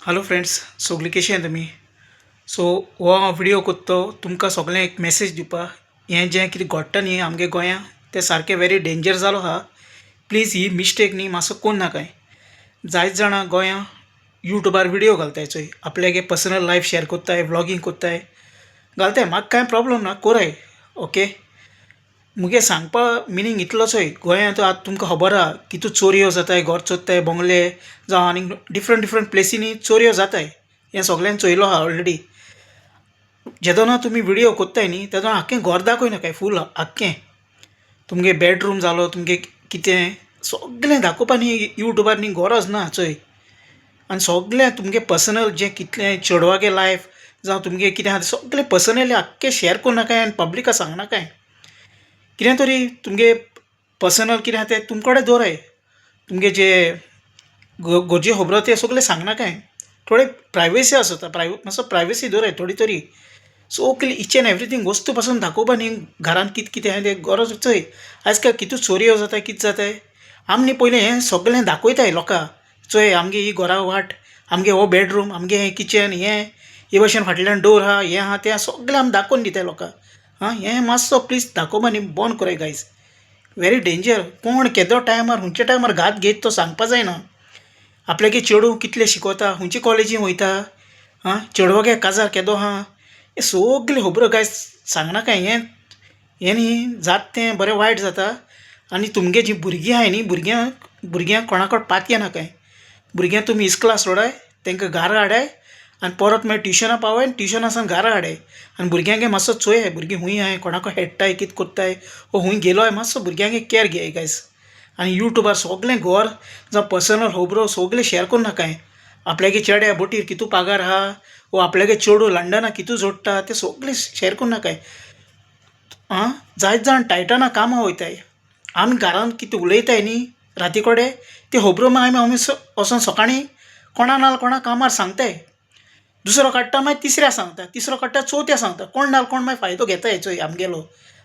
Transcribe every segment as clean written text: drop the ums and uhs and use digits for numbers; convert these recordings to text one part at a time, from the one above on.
Hello friends, सगळीं कशी आहाय तुमी? सो हो हांव व्हिडियो कोत्ता तो तुमकां सगळ्यांक एक मॅसेज दिवपा. हें जें कितें घडटा न्ही आमगे गोंया तें सारकें वेरी डेंजर जालो आहा. प्लीज he mistake न्ही मातसो कोन्न नाकाय. जायत जाणां गोंया युट्यूबार व्हिडियो घालताय चोय, आपल्यागे पर्सनल लायफ शेअर कोत्ताय, व्लॉगींग कोत्ताय, घालताय. म्हाका कांय प्रोब्लम ना, कोराय, ओके. मुगे सांगपा मिनींग इतलोचोय, गोंयांत आतां तुमकां खबर आहा कितू चोरयो जाताय, घर चोरताय, बंगले जावं आनी डिफरंट डिफरंट प्लेसींनी चोरयो जाताय. हें सगल्यांनी चोयलो आहा ऑलरेडी. जेदोना तुमी व्हिडियो कोत्ताय न्ही तेदोना आख्खें घर दाखय नाकाय, फूल आख्खें तुमगे बेडरूम जालो, तुमगे कितें सगलें दाखोवपा न्ही युट्यूबार न्ही गरज ना चोय. आनी सगलें तुमगे पर्सनल जें कितलें चेडवागे लायफ जावं तुमगे कितें आहा तें सगलें पर्सनली आख्खें शेअर करूं नाकाय आनी पब्लिका सांग नाकाय. कितें तरी तुमगे पर्सनल कितें आहा तें तुम कडेन दवराय. तुमगे जे गरजे खबरो ते सगळें सांगनाकाय. थोडी प्रायवसी आसता, मातसो प्रायवसी दवराय थोडी तरी. सगली इच एन एवरीथींग वस्तू पासून दाखोवपा न्ही घरान कितें कितें आहा तें गरज चोय. आयज काल कितू चोरयो जाता, कितें जाताय, आमी न्ही पयलीं हें सगलें दाखयताय लोकां. चोय आमगे ही घरा वाट, आमगे हो बेडरूम, आमगे हें किचन, हें हे भाशेन फाटल्यान डोर आहा, हें आहा तें आहा, सगलें आमी दाखोवन दिताय लोकांक. आं, हें मातसो प्लीज दाखोवपा न्ही बंद कराय गायज, वेरी डेंजर. कोण केदो टायमार खुंयच्या टायमार घात घेत तो सांगपा जायना. आपल्यागे चेडूं कितलें शिकोता, खुंयचे कॉलेजीन वयता, आं चेडवागे काजार केदो आहा, हें सगलें खबरो गायज सांगनाकाय. हें हें न्ही जाता तें बरें वायट जाता. आनी तुमगे जीं भुरगीं आहाय न्ही, भुरग्यांक भुरग्यांक कोणा कडेन पातये नाकाय. भुरग्यांक तुमी इस्कुला सोडाय, तेंकां घारा हाडाय आनी परत मागीर ट्युशना पावय, ट्युशना सावन घारा हाडाय. आनी भुरग्यांगे मातसो चोयाय भुरगीं खूंय आहाय, कोणाको खेळटाय, कितें कोत्ताय वो खूंय गेलोय, मातसो भुरग्यांगे कॅर घेयाय गायज. आनी युट्यूबार सगलें घर जावं पर्सनल खबरो सगलें शेअर करूं नाकाय. आपल्यागे चेड्या बोटीर कितू पागार आहा वो आपल्यागे चेडूं लंडना कितू जोडटा तें सगलें शेअर करूं नाकाय. आं, जायत जाण टायटना कामां वयताय, आमी घरान कितें उलयताय न्ही राती कडेन त्यो खबरो मागीर आमी वचोन सकाळीं कोणा ना कोणा कामार सांगताय. दुसरो काडटा मागीर तिसऱ्या सांगता, तिसरो काडटा चवथ्या सांगता, कोण ना कोण मागीर फायदो घेताय चोय आमगेलो.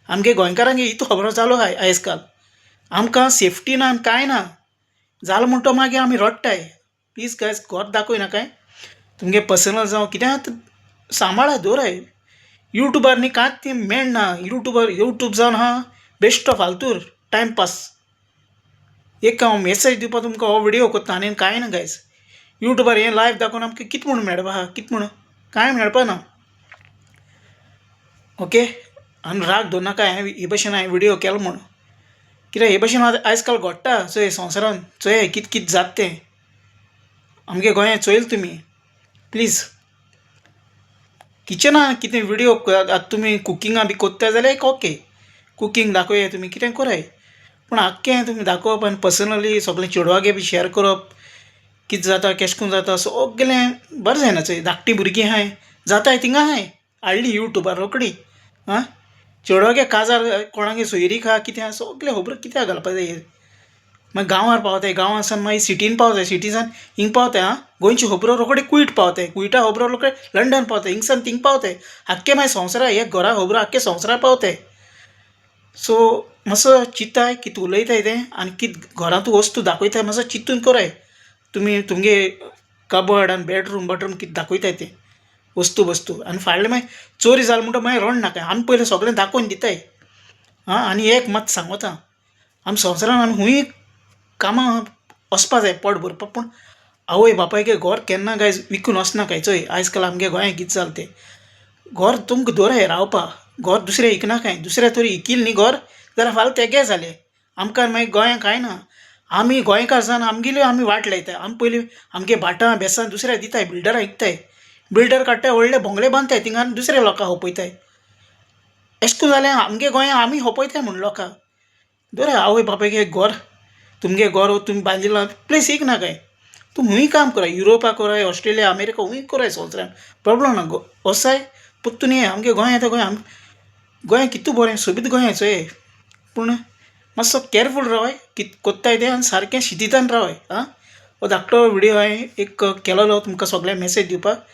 आमगे गोंयकारांगे इतू खबरो जालो आहा आयज काल. आमकां सेफ्टी ना आनी कांय ना जालें म्हणटो मागीर आमी रडटाय. प्लीज गायज घर दाखय नाकाय, तुमगे पर्सनल जावं कितें आहा तें सांबाळाय दवराय. युट्यूबार न्ही कांयच ती मेळना. युट्यूबार यूट्यूब जावन आहा बेश्टो फालतूर टायमपास. एक हांव मॅसेज दिवपा तुमकां हो व्हिडियो कोत्ता आनी कांय ना गायज. युट्यूबार हें लायव दाखोवन आमकां कितें म्हूण मेळपा आहा, कितें म्हूण कांय मेळपा ना. ओके, आनी राग दवरनाका हांवें हे भशेन हांवें व्हिडियो केलो म्हूण. कित्याक हे भशेन आतां आयज काल घडटा चोय संवसारान, चोयाय कितें कितें जाता तें आमगे गोंयांत चोयल तुमी. प्लीज किचना कितें व्हिडियो आतां तुमी कुकिंगा बी कोत्ता जाल्यार एक ओके, कुकींग दाखोवया तुमी कितें कोराय, पूण आख्खें तुमी दाखोवप आनी पर्सनली सगळें चेडवागे बी शेअर करप, कितें जाता केशें कोन्न जाता सगलें बरें जायना चोय. धाकटीं भुरगीं आहाय जाताय थिंगा आहाय हाडली युट्यूबार रोखडी. आं, चेडवागे काजार कोणागे सोयरीक आहा कितें आहा सगलें खबरो कित्याक घालपा जाय. मागीर गांवार पावताय, गांवां सावन मागीर सिटीन पावताय, सिटी सावन हिंग पावताय. आं, गोंयच्यो खबरो रोखड्यो कुयट पावताय, कुयटा खबरो रोखडे लंडन पावताय, हिंगसान थिंग पावताय, आख्खे मागीर संवसारा एक घरा खबरो आख्खे संवसारा पावताय. सो मातसो चिंताय कितें उलयताय तें आनी कितें घरांत वस्तू दाखयताय मातसो चिंतून कराय. तुमी तुमगे कबड आनी बेडरूम बडरूम कितें दाखयताय तें वस्तू वस्तू आनी फाल्यां मागीर चोरी जाली म्हणटो मागीर रड नाकाय. आमी पयलीं सगळें दाखोवन दिताय. आं, आनी एक मात सांगता, आमी संवसारान आमी खूंय कामां वचपा जाय पोट भरपाक, पूण आवय बापायगे घर केन्ना गायज विकून वचनाकाय. चोय आयज काल आमगे गोंयांत कितें जालां तें. घर तुमकां दवराय रावपा, घर दुसरें इकनाकाय. दुसऱ्या तरी इकील न्ही घर जाल्यार फाल्यां तेगे जालें. आमकां मागीर गोंयांत कांय ना. आमी गोंयकार जावन आमगेल्यो आमी वाट लायताय. आमी पयलीं आमगे भाटां बेसां दुसऱ्याक दिताय, बिल्डराक इकताय, बिल्डर काडटाय व्हडले बोंगले बांदताय थिंगा आनी दुसऱ्या लोकांक खोपयताय. एशें कोन्न जालें आमगे गोंयांत आमी खोपयताय म्हूण लोकांक. दवराय आवय बापायगे घर, तुमगे घर तुमी बांदिलां प्लीज इकनाकाय. तूं खूंय काम कराय, युरोपा कराय, ऑस्ट्रेलिया, अमेरिका खूंय कराय संवसारान, प्रोब्लम ना. वचाय परतून येयाय आमगे गोंयांत. आतां गोंय गोंय कितू बरें सोबीत गोंय चोय, पूण मातसो कॅरफूल रावाय कित कोत्ताय तें आनी सारकें शितितान रावाय. आं, हो धाकटो व्हिडियो हांवें एक केलोलो तुमकां सगळ्यांक मॅसेज दिवपाक.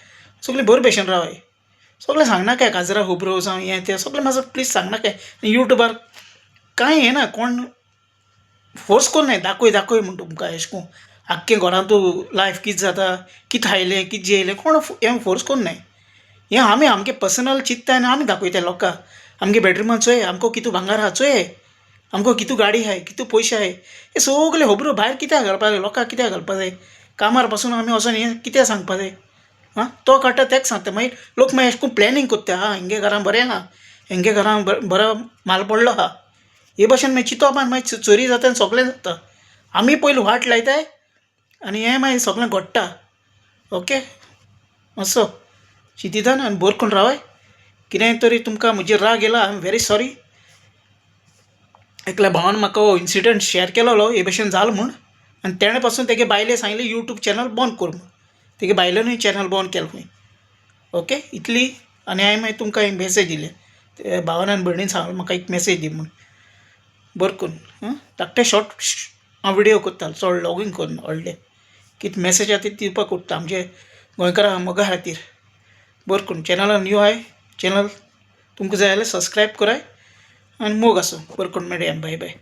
सगळें बरे भशेन रावाय, सगळें सांगनाकाय काजरा खबरो जावं हें तें सगळें मातसो प्लीज सांगनाकाय. आनी युट्यूबार कांय येना, कोण फोर्स कोन्नाय दाखय दाखय म्हूण तुमकां एशें कोन्न. आख्खें घरांतू लायफ कितें जाता, कितें खायलें, कितें जेयलें, कोण हें फोर्स कोन्नाय. हें आमी आमगे पर्सनल चिंत्ताय आनी आमी दाखयताय लोकांक. आमगे बेडरुमान चोय आमकां कितू भांगार आहा चोय, आमकां कितू गाडी आहाय, कितू पयशे आहाय, हे सगले खबरो भायर कित्याक घालपा जाय, लोकांक कित्याक घालपा जाय? कामार पासून आमी वचोन हें कित्याक सांगपा जाय? आं, तो काडटा तेक सांगता, मागीर लोक मागीर अशें करून प्लॅनिंग कोत्ता, आं हेंगे घरां बरें आहा, हेंगे घरां बरो माल पडलो आहा, हे भाशेन मागीर चिंतप आनी मागीर चोरी जाता आनी सगलें जाता. आमी पयलीं वाट लायताय आनी हें मागीर सगलें घडटा. ओके, असो चिंतितान आनी बरें करून रावाय. कितेंय तरी तुमकां म्हजेर राग येयला, I am very sorry. एकल्या भावान म्हाका हो इन्सिडंट शेअर केलोलो हे भशेन जालो म्हूण, आनी तेणें पासून तेगे बायले सांगलें यूट्यूब चॅनल बंद कर म्हूण. तेगे बायलेनूय चॅनल बंद केलें खंय. ओके, इतली. आनी हांवें मागीर तुमकां एक मॅसेज दिले, ते भावान आनी भयणीन सांगलें म्हाका एक मॅसेज दी म्हूण. बरें करून धाकटे शॉर्ट हांव विडियो करतालो, चड लॉगींग करना व्हडलें. कितें मॅसेज आसा ती दिवपाक कोत्ता आमचे गोंयकारां मोगा खातीर. बरें करून चॅनलान न्यू आहाय, चॅनल तुमकां जाय जाल्यार सबस्क्रायब कराय आनी मोग आसूं. बरें करून मेळया, बाय बाय.